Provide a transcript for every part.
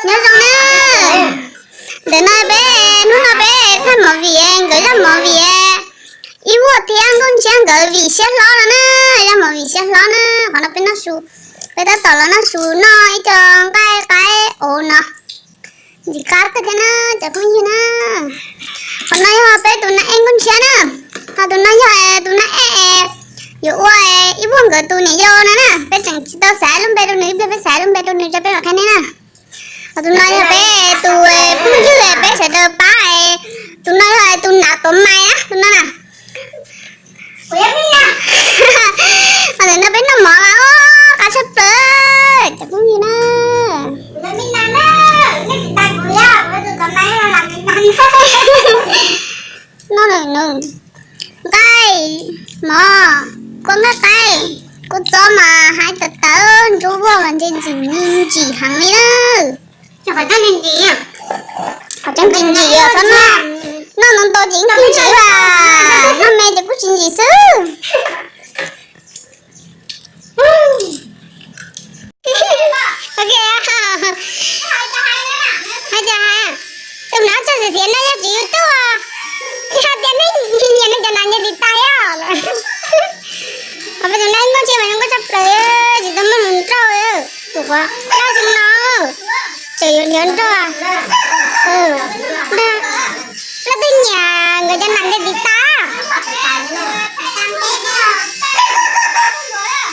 Nyob zoo na, ntawm no peb, hnub no peb thaij movie, nkawd zaj movie, Ib Vuag thiab Nkauj Ntshiab nkawd vim siab hlob no na, zaj movie vim siab hlob na. Qhov no peb noj su, peb tab tom los noj su noj ib co nqaij qaib ov no, ntxim qab kawg thiab na cov phooj ywg na. Qhov no yog peb tus nab ej Nkauj Ntshiab na, ho tus no yog tus nab ej yuav ua Ib Vuag nkawd tus niam yau no na. Peb tseem tsis tau xaiv lub npe rau nws, ib pliag peb xaiv lub npe rau nws tso peb mam qhia nej na. Ho tus no yog peb tus phooj ywg peb sawv daws pab, tus no yog tus nav tuav mais na, tus no na. Ho ntawm no peb noj mov mas qab tshaj plaws cov phooj ywg na. Noj nqaij mov, kua nqaij qaib, kua txob mas haib tawv tawv, nruab vog mas ntse ntsim ntsim heev li na. Qhov tseeb tsis ntsim, txhob noj, noj ntau ntau ces yeej tsis ntsim, noj me ces kuj tsis ntsim xwb. Hais tias hais, tus nav txog xiav xiav no yog tsis yus tuaj, hais tias nej nyiam no cov nav nyiam tiv tas os. Peb tus nab ej Nkauj Ntshiab mas zoo nkauj tshaj plaws, tsis tau muaj hluas nraug, tus qhov dab xu no tseem yuav hluas nraug. Leej twg nyiam nkawd cov nav ntiaj tiv tas.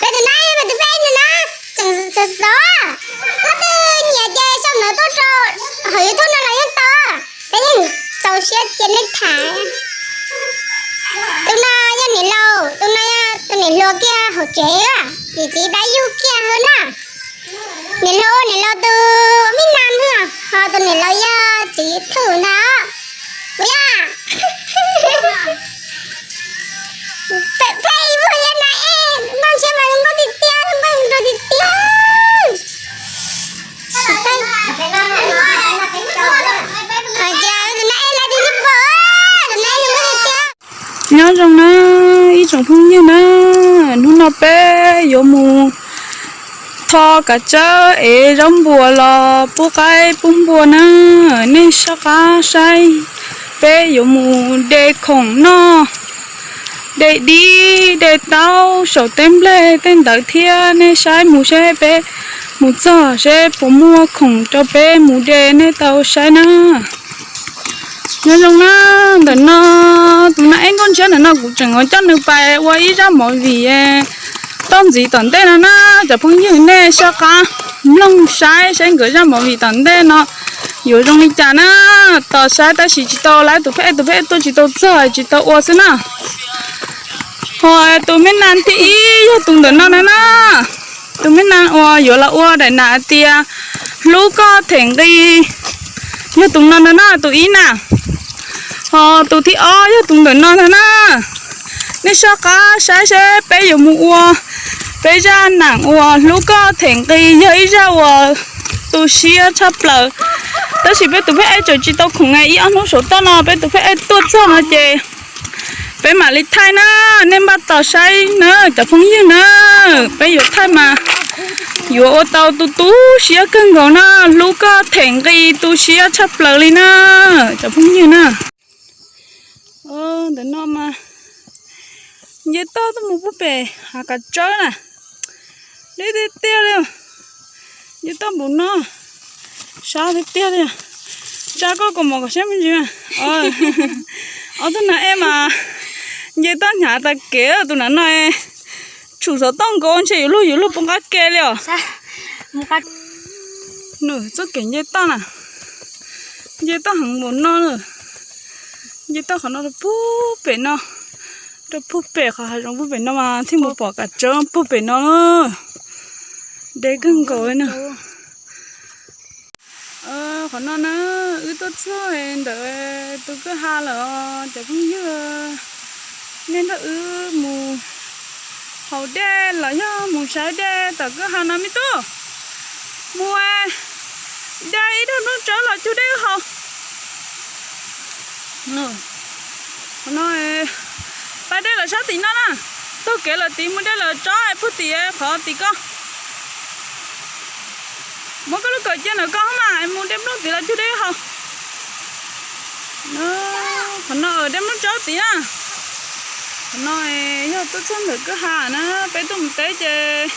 Peb tus nab, peb tus peb tus nab tseem xov xov, leej twg nyiam ces sau ntawv tuaj rau hauv YouTube no los yeej tau, peb yeej txaus siab cia nej tham. Tus no yog niam laus, tus no yog tus niam hluas kiag hauv tsev, yus txiv dab yug kiag hauv na. Niam laus, niam laus tus me nas, ho tus niam laus yog txiv YouTube ntag. Puas yog? Peb ib vuag yog nas ej Nkauj Ntshiab mas zoo nkauj tiag tiag, zoo nkauj zoo nraug tiag tiag. Tus nas ej lawv tus nyuj pog, tus nas ej zoo nkauj tiag tiag. Nyob zoo na ib tsoom phooj ywg na, hnub no peb yuav mus tho kav tsawb es zaub npuas los pub qaib pub npua na. Nej soj qab saib, peb yuav mus de khoom noj, de dib de taub saum tej nplej tej ntawd thiab. Nej saib mus seb peb mus txog seb puas muaj khoom rau peb mus de, nej tau saib na. Nyob zoo na, ntawm no tus nas ej Nkauj Ntshiab ntawm no kuv tseem yuav coj nws pais ua ib zaj movie toj ntxiv tom ntej no na. Cov phooj ywg nej soj qab mloog saib seb nkawd zaj movie tom ntej no yuav zoo li cas na. Tos saib tab sis tsis tau, lawv tus phej tus phej tuaj tsis tau txog tsis tau ua xwb na. Ho tus me nas thib ib yog tus ntawm no na na. Tus me nas uas yuav los ua daim nas hais tias hlub koj them nqi, yog tus no ntag na, tus ib na. Ho tus thib ob yog tus ntawm no ntag na. Nej soj qab saib seb peb yuav mus ua peb zaj nam uas hlub koj them nqi, yog ib zaj uas tu siab tshaj plaws. Tab sis peb tus phej ej tseem tsis tau khoom, ib ob hnub saum toj no peb tus phej ej tuaj txog no ces peb mam li thaij na. Nej npaj tos saib na cov phooj ywg na. Peb yuav thaij mas yuav ua tau tu tu siab kawg nkaus na, hlub koj them nqi tu siab tshaj plaws li na cov phooj ywg na. Ntawm no mas nce toj tuaj mus pub pem hav kav tsawb na. Deb tiag tiag li. Nce toj npaum no, sab tiag tiag li. Tsa koj kaus mom kom siab me ntsis mas. Ob tug nas ej mas nce toj hnyav tas kev, tus nas no tshum xov tooj nkaus ntshe yuav luag yuav luag poob qab ke li os. Nws txoj kev nce toj na, nce toj heev npaum no na. Nce toj qhov no rau puag pem no, rau puag pem qhov hav zoov puag pem no mas thiaj mus pom kav tsawb puag pem no. Deb kawg nkaus li na. Qhov no na, wb tuaj txog ntawm tus kwj ha lawm os cov phooj ywg. Nej nrog wb mus haus dej los yog mus saib dej tom kwj ha no me tub? Mus de ib daig nplooj tsawb los cug dej wb haus. Qhov no, pab dej lawm sab tim no na. Taug kev lawm tid mus dej lawm tsob puag tim qhov tim ko. Muab koj lub kawm cia ntawm koj mas mus de nplooj tid los cug dej haus. Qhov no dej nplooj tsaub tid na. Qhov no yog tuaj txog ntawm kwj ha na, peb tuaj mus teb ces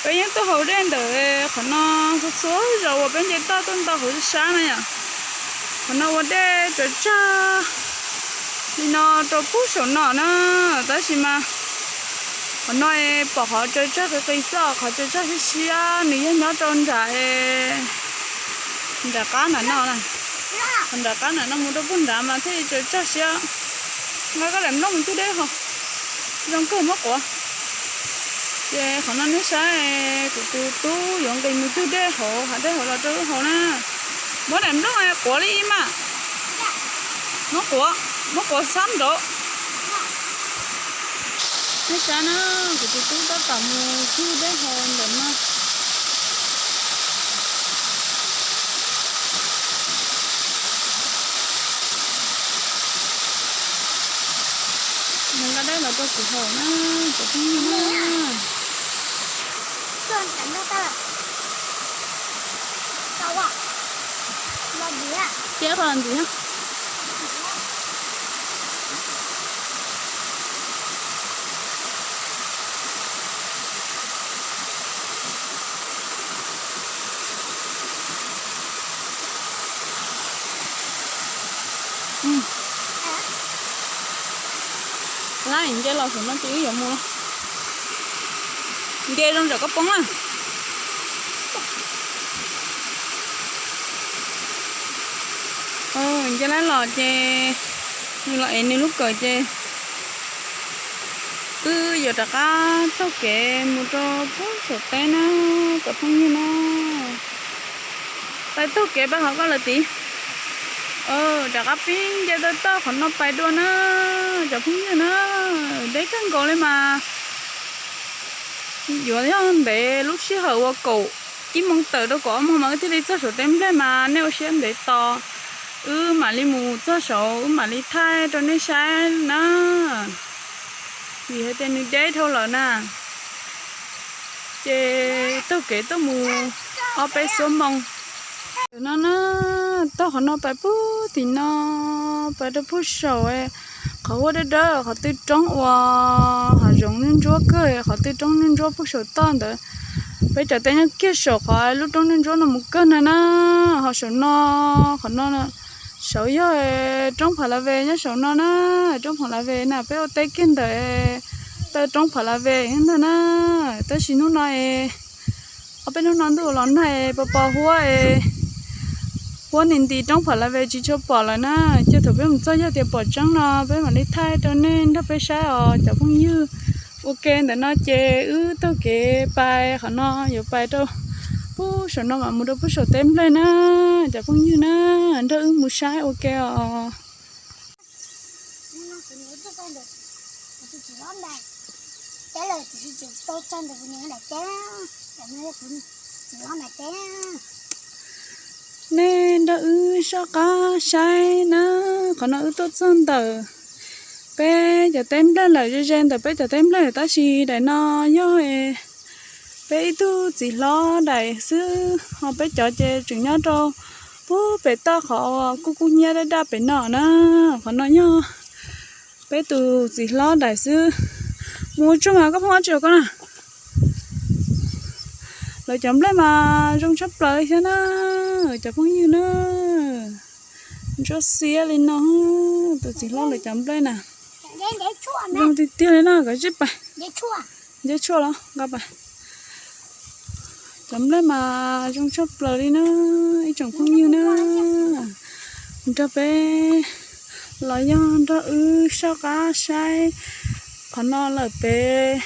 peb yeej tuaj haus dej ntawm qhov no txhua txhua zaus uas peb nce toj tuaj nto hauv sab na yom. Qhov no ua dej tsaws tsag li no rau pug saum no na, tab sis mas qhov no pom qhov tsaws tsag qis qis xwb, qhov tsaws tsag siab siab nws yog nyob rau nram, nram qab nram no, qhov nram qab nram no mus rau pug nrad mas thiaj li tsaws tsag siab. Nqa koj daim nplooj mus cug dej haus, zoo kawg muab quav. Ces qhov no nej saib, kuv tus tub yuav nqis mus cug dej hauv hav dej hauv los rau wb haus na. Muab daim nplooj quav li ib mas. Muab quav, muab quav sab nraud. Nej saib na, kuv tus tub tab tom mus cug dej haus ntawm no. Nws nqa dej los rau kuv haus na, cov phooj ywg na. Cia qhov ntxiv. Lab nce los saum no ces wb yuav mus. Nce zoo tsam koj poob na. Nce lab los ces nws los ev nws lub kawm ces wb yuav rov qab taug kev mus rau pug saum teb na, cov phooj ywg na. Pais taug kev pais hauv koj lawm tid. Rov qab pib nce taw toj qhov no pais dua na, cov phooj ywg na. Deb kawg nkaus li mas yuav yog ntev lub sij hawm ua kaum ib moos tawm rau kaum ob moos mas wb thiaj li txog saum teb nplej mas nej ua siab ntev tos, wb mam li mus txog saud wb mam li thaij rau nej saib na. Vim hais tias nws deb dhau lawm na, ces taug kev tuaj mus ob peb xuab moos. Tam no na, taug qhov no pais pug tim no, pais rau pug saum qhov huab dawb dawb qhov twg roob uas hav zoov ntsuab ntsuab kawg, qhov twg roob ntsuab ntsuab pug saum toj ntawd. Peb cov teb nyob kiag saum qhov lub roob ntsuab ntsuab no mus kawg na na, ho saum no, qhov no saud yog roob Phav Lav Ves nyob saum no na, roob Phav Lav Ves na peb ua teb kiag ntawm taw roob Phav Lav Ves ntag na. Tab sis hnub no, ob peb hnub no ntuj los nag pos pos huab, huab nti nti roob Phav Lav Ves tsis tshua pom lawm na. Ces thaum peb mus txog yog tias pom tseeb no peb mam li thaij rau nej nrog peb saib os cov phooj ywg. Ua ke ntawm no ces wb taug kev pais qhov no yuav pais rau pug saum no mam mus rau pug saum teb nplej na, cov phooj ywg na, nrog wb mus saib ua ke os. Nej nrog wb soj qab saib na, qhov no wb tuaj txog ntawm peb cov teb nplej lawm, ze ze ntawm peb cov teb nplej lawm tab sis daim no yog peb ib tug txiv hlob daim xwb, ho peb cov ces tseem nyob rau pug pem toj qhov kuj kub hnyiab daj daj pem no na. Qhov no yog peb tus txiv hlob daim xwb. Mus tsuag mas koj phooj ywg, koj na. Lawv cov nplej mas zoo tshaj plaws li thiab na, cov phooj ywg na. Ntsuab xiab li no, tus txiv hlob lawv cov nplej na. Zoo tiag tiag li na, koj zib pais. Nceb tshuaj los nqa pais. Cov nplej mas zoo tshaj plaws li na, ib tsoom phooj ywg na. Nrog peb los yog nrog wb soj qab saib qhov no lawm pem.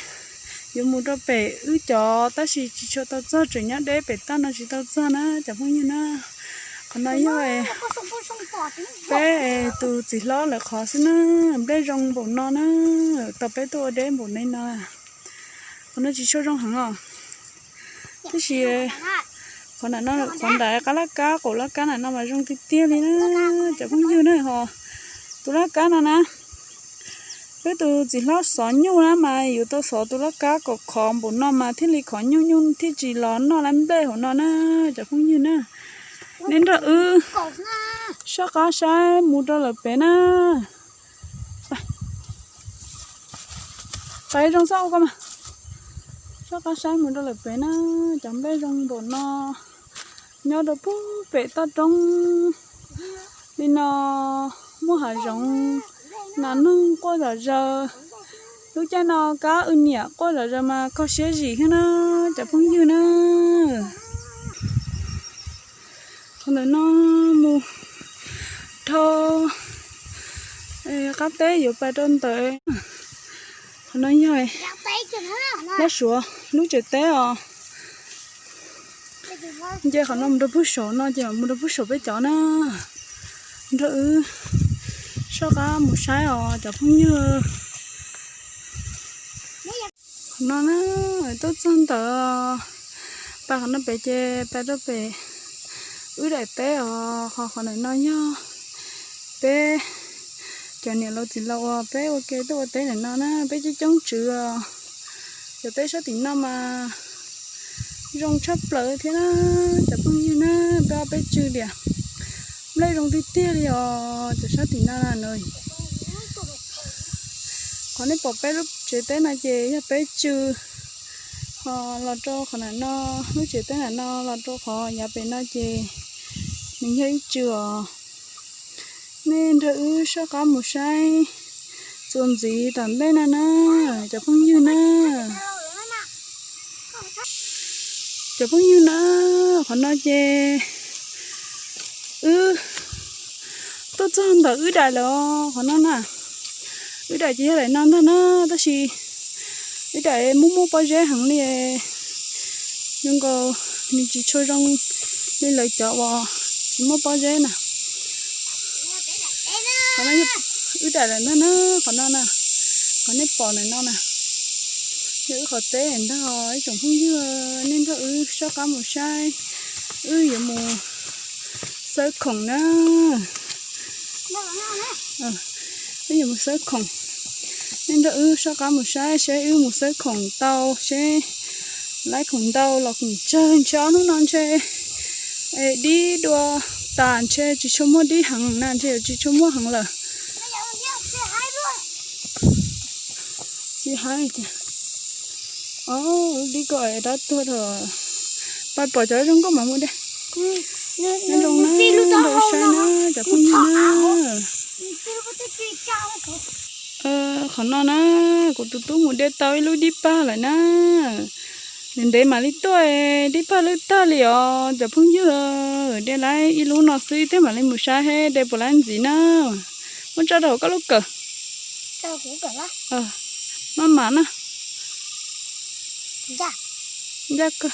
Yuav mus rau pem wb cov tab sis tsis tshua tau txog, tseem nyob deb pem toj no tsis tau txog na cov phooj ywg na. Qhov no yog peb tus txiv hlob lawv qhov xwb na, nplej zoo npaum no na, tau peb tuaj ua deb npaum li no. Qhov no tsis tshua zoo heev os. Tab sis qhov nram no, qhov nram qab laj kab, qaum laj kab nram no mas zoo tiag tiag li na cov phooj ywg na. Ho tus laj kab no na, Peb tus txiv hlob xov nyuj na mas yuav tau xov tus laj kab kom khov npaum no mas thiaj li khov nyuj, nyuj thiaj tsis los noj lawv nplej hauv no na, cov phooj ywg na. Nej nrog wb soj qab saib mus rau lawm pem na. Pais zoo xwb ko mas. Soj qab saib mus rau lawm pem na, cov nplej zoo npaum no. Nyob rau pug pem toj roob li no, muaj hav zoov, nas noog quaj zom zaws. Lub caij no kab wb niam quaj zom zaws mas kho siab zim thiab na, cov phooj ywg na. Qhov ntawm no mus dhau qab teb yuav pais rau ntawd. Qhov no yog lab Suav lub tsev teb os. Nce qhov no mus rau pug saum no ces mus rau pug saum peb cov na. Nrog wb soj qab mus saib os cov phooj ywg. Qhov no na, tuaj txog ntawd, pais qhov no pem ces pais rau pem wb daim teb os, ho qhov ntawm no yog peb cov niam laus txiv laus uas peb ua ke tuaj ua teb ntawm no na, peb coob coob tswv os. Cov teb sab tim no mas zoo tshaj plaws thiab na, cov phooj ywg na, peb ob peb tsw tiam. Nplej zoo tiag tiag li os, cov sab tim no na. Qhov nej pom peb lub tsev teb no ces yog peb tsw, ho los rau qhov ntawm no, lub tsev teb ntawm no los rau qhov yav pem no ces nws yog ib tsw os. Nej nrog wb soj qab mus saib txuas ntxiv tom ntej no na, cov phooj ywg na. Cov phooj ywg na, qhov no ces wb tuaj txog ntawm wb daim lawm os, qhov no na. Wb daim ces yog daim no ntag na, tab sis wb daim muaj muaj pob zeb heev li, zoo nkaus nws tsis tshua zoo li lawv cov uas tsis muaj pob zeb na. Qhov no yog wb daim lawm ntag na, qhov no na, qhov nej pom ntawm no na, yog wb qhov teb ntag. Ib tsoom phooj ywg, nej nrog wb soj qab mus saib, wb yuav mus xawb khoom na. Wb yuav mus xawb khoom. Nej nrog wb soj qab mus saib seb wb mus xawb khoom tau seb laib khoom ntau los khoom tsawg, ntshe ob hnub no ntshe dib dua tas ntshe tsis tshua muaj dib heev na, ntshe yuav tsis tshua muaj heev lawm. Txiv hais tias, o, lub dib ko es dab tuag rau. Pais pom cov zoo nkauj mas mus de. Zoo na, nrog wb saib na, cov phooj ywg na. Qhov no na, kuv tus tub mus de tau ib lub dib pag lawm na. Ntev ntev mam li tuaj, dib pag lwj tag li os cov phooj ywg. De lawm ib lub no xwb thiaj mam li mus saib seb de puas laib ntxiv na. Muab tso rau hauv koj lub kawm. Maj mam na. Ncaj kawg.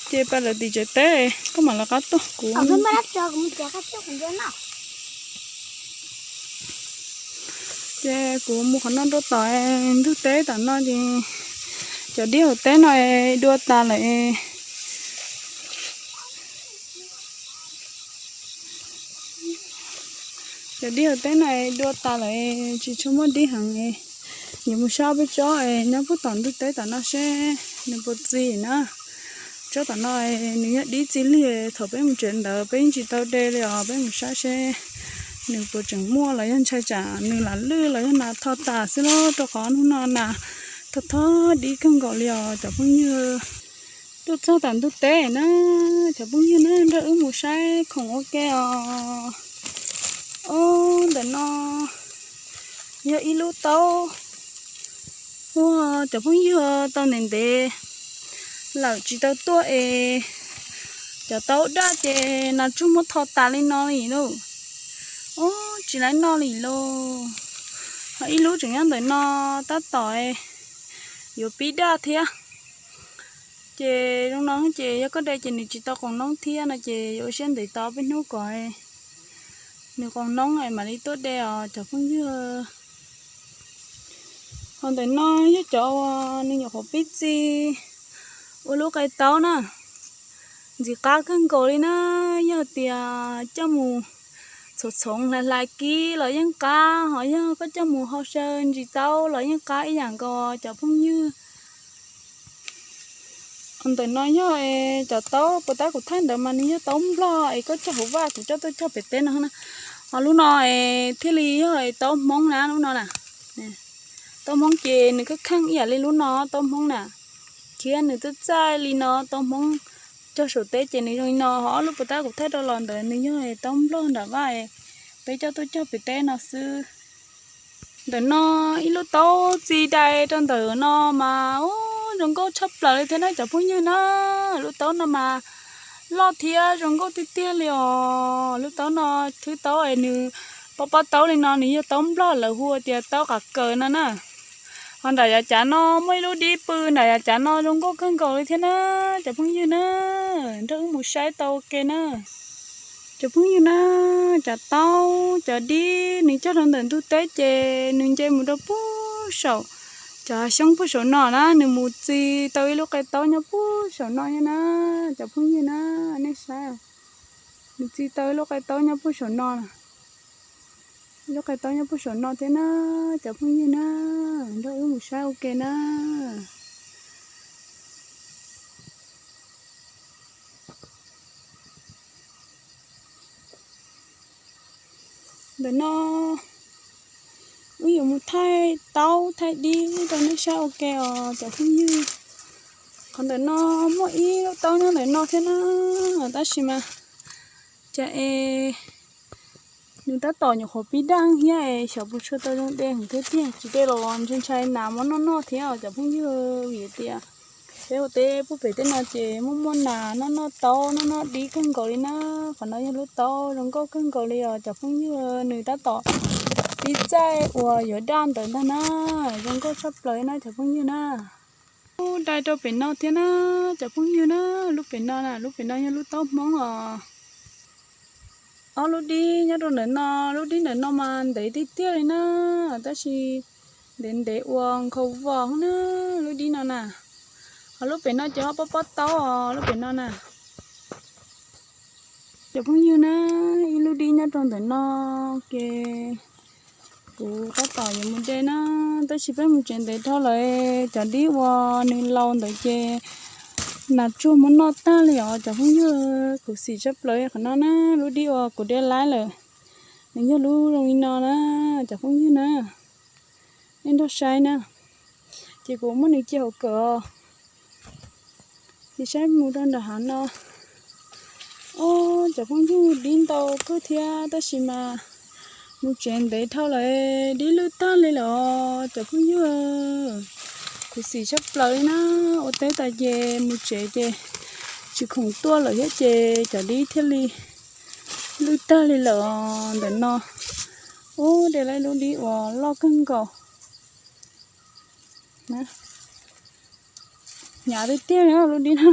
Ces pais lawm tim tsev teb, koj mam lawv qab tuaj kuv. Ces kuv mus qhov no rau tom ntug teb tom no ces cov dib hauv teb no dua tas lawm. Cov dib hauv teb no dua tas lawm, tsis tshua muaj dib heev. Yuav mus saib peb tsob nyob puag tom ntug teb tom no seb nws puas txi na. Tsob tom no nws yog dib txi lig, thaum peb mus tsev ntawd peb yeej tsis tau de li os, peb mus saib seb nws puas tseem muaj los yog ntshai tsam nws lam lwj los yog nas tho tas xwb los rau qhov hnub no nas tho tho dib kawg nkaus li os cov phooj ywg. Tuaj txog tom ntug teb na, cov phooj ywg na nrog wb mus saib khoom ua ke os. Ob, ntawm no yog ib lub taub. Ua, cov phooj ywg, tau ntev ntev lawm tsis tau tuaj es cov taub daj ces nas tsuag muab tho tas li no li lauj. Ob, tsis laib noj li lauj. Ho ib lub tseem nyob ntawm no tab tom yuav pib daj thiab. Ces zoo no ces yog koj de ces nws tsis tau qoos noob thiab no ces yuav ua siab ntev tau peb hnub kom nws qoos noob es mam li tuaj de os cov phooj ywg. Ho ntawm no yog cov uas nws nyuam qhuav pib txi ua lub qe taub na. Ntxim qab kawg nkaus li na, yog tias coj mus Txhoov txhoov hlais hlais kib los yeej qab, ho yog koj coj mus hau saw ntsis taub los yeej qab ib yam nkaus cov phooj ywg. Ntawm no yog cov taub puas tab kuv thaij ntawd mas nws yog taub nplog es koj cog hauv vaj, kuv coj tuaj cog pem teb no na. Ho lub no es thiaj li yog taub hmoob na, lub no na. Taub hmoob ces nws kheej kheej ib yam li lub no, taub hmoob na, thiab nws txaij txaij li no, taub hmoob cog saum teb ces nws zoo li no. Ho ob lub puas tab kuv thaij rau los ntawd nws yog taub nplog nram vaj, peb coj tuaj cog pem teb no xwb. Ntawm no ib lub taub txi dai rau ntawm no mas ub, zoo nkauj tshaj plaws li thiab na cov phooj ywg na. Lub taub no mas loj thiab zoo nkauj tiag tiag li os. Lub taub no, thwb taub es nws pob pob taub li no nws yog taub nplog, lawv hu tias taub qav kaws no na. Ho nram yav cav no muaj ib lub dib pw nram yav cav no zoo nkauj kawg nkaus li thiab na cov phooj ywg na. Nrog wb mus saib tau ua ke na. Cov phooj ywg na, cov taub cov dib nws cog rau ntawm ntug teb ces nws nce mus rau puag saum cov xyoob puag saum no na, nws mus txi tau ib lub qe taub nyob puag saum no thiab na. Cov phooj ywg na, nej saib, nws txi tau ib lub qe taub nyob puag saum no, ib lub qe taub nyob puag saum no thiab na. Cov phooj ywg na, nrog wb mus saib ua ke na. Ntawm no wb yuav mus thaij taub thaij dib rau nej saib ua ke os cov phooj ywg. Qhov ntawm no muaj ib lub taub nyob ntawm no thiab na, tab sis mas cas es nws tab tom nyuam qhuav pib daj thiab es xyov puas tshua tau zoo de heev thiab tiag. Tsis de los ntshai ntshai nas muab noj noj thiab os cov phooj ywg, vim tias peb ua teb puag pem tej no ces muaj muaj nas noj noj taub noj noj dib kawg nkaus li na. Qhov no yog lub taub zoo nkauj kawg nkaus li os cov phooj ywg, nws tab tom pib txaij uas yuav daj ntawd ntag na. Zoo nkauj tshaj plaws na cov phooj ywg na. Lub dai rau pem no thiab na cov phooj ywg na, lub pem no na, lub pem no yog lub taub hmoob os. Ob lub dib nyob rau ntawm no, lub dib ntawm no mas ntev tiag tiag li na, tab sis ntev ntev uas nkhaus vos na, lub dib no na. Ho lub pem no ces ho pob pob taub os, lub pem no na. Cov phooj ywg na, ib lub dib nyob rau ntawm no ces kuv tab tom yuav mus de na, tab sis peb mus tsev ntev dhau lawm, cov dib uas nws laus ntawd ces nas tsuag muab noj tag li os cov phooj ywg. Khuv xim tshaj plaws qhov no na, lub dib uas kuv de laib lawm, nws yog lub zoo li no na cov phooj ywg na. Nej nrog saib na, ces kuv muab nws cia hauv kawm os. Ces saib mus rau nram hav no. Ob, cov phooj ywg, dib ntau kawg thiab tab sis mas mus tsev ntev dhau lawm dib lwj tag li lawm os cov phooj ywg. Khuv xim tshaj plaws li na, ua teb tas ces mus tsev ces tsis khoom tuaj lawm thiab ces cov dib thiaj li lwj tag li lawm os ntawm no. Ub, de lawm lub dib uas loj kawg nkaus. Hnyav tiag tiag li lub dib no,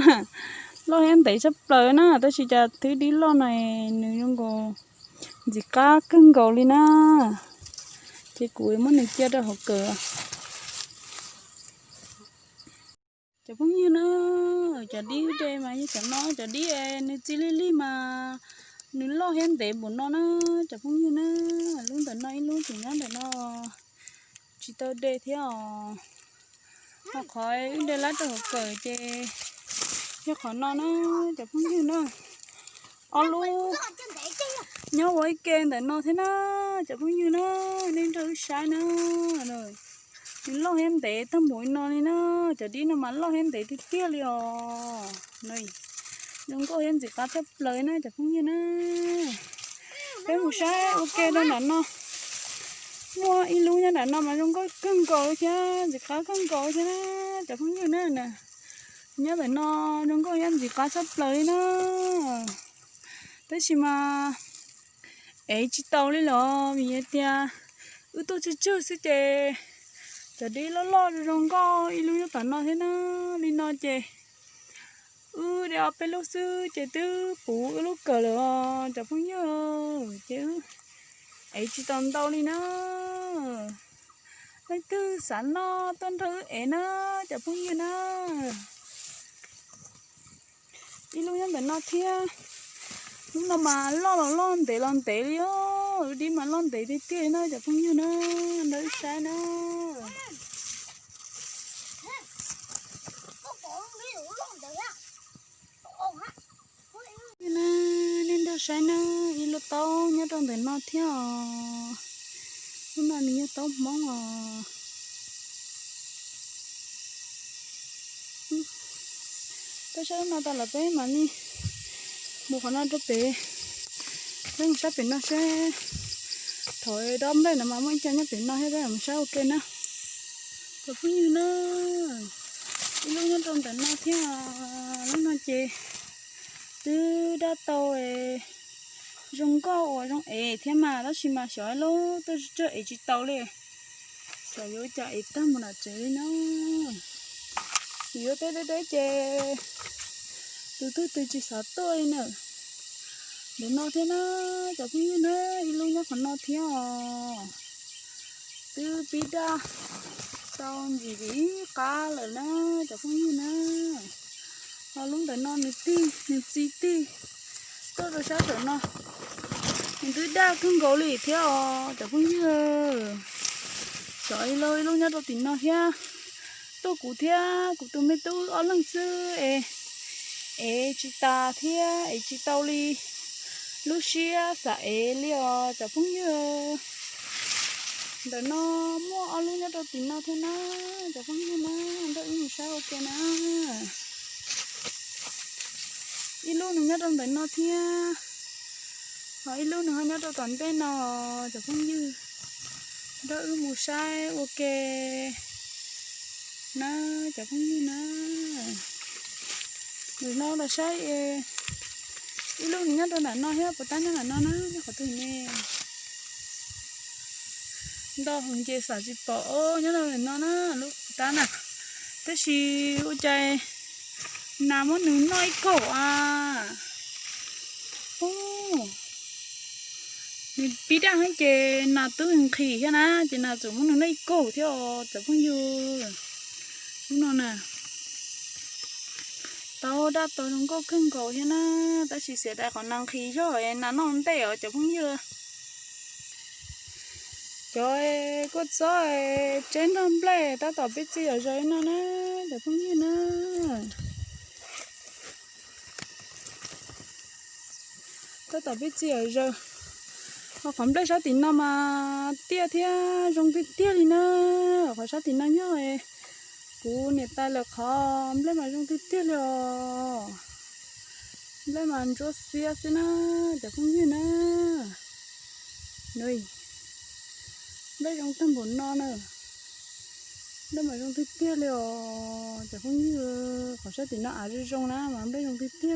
loj thiab ntev tshaj plaws na, tab sis cas thwb dib loj no nws zoo nkaus ntxim qab kawg nkaus li na. Ces kuv muab nws cia rau hauv kawm. Cov phooj ywg na, cov dib de mas yog cov no, cov dib nws txi lig lig mas nws loj thiab ntev npaum no na. Cov phooj ywg na, lub ntawm no ib lub tseem nyob ntawm no tsis tau de thiab os. Ho qhov wb de lawm rau hauv kawm ces yog qhov no na, cov phooj ywg na. Ob lub nyob ua ib ke ntawm no thiab na, cov phooj ywg na, nej nrog wb saib na. Nws loj thiab ntev tag npaum li no li na, cov dib no mas loj thiab ntev tiag tiag li os. Zoo nkauj thiab ntxim qab tshaj plaws na cov phooj ywg na. Peb mus saib ua ke rau nram no. Muaj ib lub nyob nram no mas zoo nkauj kawg nkaus li thiab ntxim qab kawg nkaus li thiab na cov phooj ywg na. Nyob ntawm no zoo nkauj thiab ntxim qab tshaj plaws li na. Tab sis mas ev tsis tau li los vim hais tias wb tuaj tsawg tsawg xwb ces cov dib loj loj zoo nkauj ib lub nyob tom no thiab na. Li no ces wb de ob peb lub xwb ces twb puv wb lub kawm lawm os cov phooj ywg. Ces wb ev tsis tau ntau li na. Leej twg xav noj tuaj nrog wb ev na cov phooj ywg na. Ib lub nyob ntawm no thiab. Lub no mas loj los loj ntev los ntev li os, lub dib mas loj ntev tiag tiag li na cov phooj ywg na, nrog wb saib na. Nej nrog saib na, ib lub taub nyob rau ntawm no thiab os. Lub no nws yog taub hmoob os. Peb saib lub no tas lawm peb mam li mus qhov no rau pem. Peb mus saib pem no seb, thaum dob nplej no mas muaj ib co nyob pem no thiab, peb mus saib ua ke na. Cov phooj ywg na, ib lub nyob rau ntawm no thiab, lub no ces twb daj tau zoo nkauj uas zoo ev thiab mas, tab sis mas xyov ib lub tuaj tsawg ev tsis tau li. Xyov yuav ua cas ev tag mus nram tsev li na. Yuav teb teb teb ces tus twg twg tsis xav tuaj li na. Ntawm no thiab na, cov phooj ywg na, ib lub nyob qhov no thiab os. Twb pib daj tau ntxim li ib qab lawm na, cov phooj ywg na. Ho lub ntawm no nws tig, nws txi tig tuaj rau sab ntawm no, nws twb daj kawg nkaus li thiab os cov phooj ywg. Xyov ib lub, ib lub nyob rau tim no thiab. Tuaj kuv thiab kuv tus me tub ob leeg xwb es ev tsis tas thiab ev tsis tau li lub siab xav ev li os cov phooj ywg. Ntawm no muaj ob lub nyob rau tim no thiab na, cov phooj ywg na, nrog wb mus saib ua ke na. Ib lub nws nyob rau ntawm no thiab, ho ib lub nws ho nyob rau tom ntej no, cov phooj ywg, nrog wb mus saib ua ke na, cov phooj ywg na. Ntawm no los saib, ib lub nws nyob rau ntawm no thiab, puas tab nyob ntawm no na, nyob qhov twg ne? Nto hauv nce xav tsis pom os, nyob rau ntawm no na, lub puas tab na. Tab sis ua cas nas muab nws noj ib kaug a. Nws pib daj heev ces nas twb nqhis thiab na, ces nas txawm muab nws noj ib kaug thiab os cov phooj ywg. Lub no na, tau daj tau zoo nkauj kawg nkaus thiab na, tab sis xiam dais qhov nas nqhis zog nas noj ntej os cov phooj ywg. Cov kuj txob tseb nrog nplej tab tom pib txi zom zaws no na, cov phooj ywg na. Tab tom pib txi zom zaws. Ho qhov nplej sab tim no mas tiaj thiab zoo tiag tiag li na. Qhov sab tim no nyob kuv niam tais lawv qhov nplej mas zoo tiag tiag li os. Nplej mas ntsuab xiab xwb na, cov phooj ywg na. Nplej zoo tag npaum no na. Nplej mas zoo tiag tiag li os cov phooj ywg. Qhov sab tim no av zoo zoo na mas nplej zoo tiag tiag.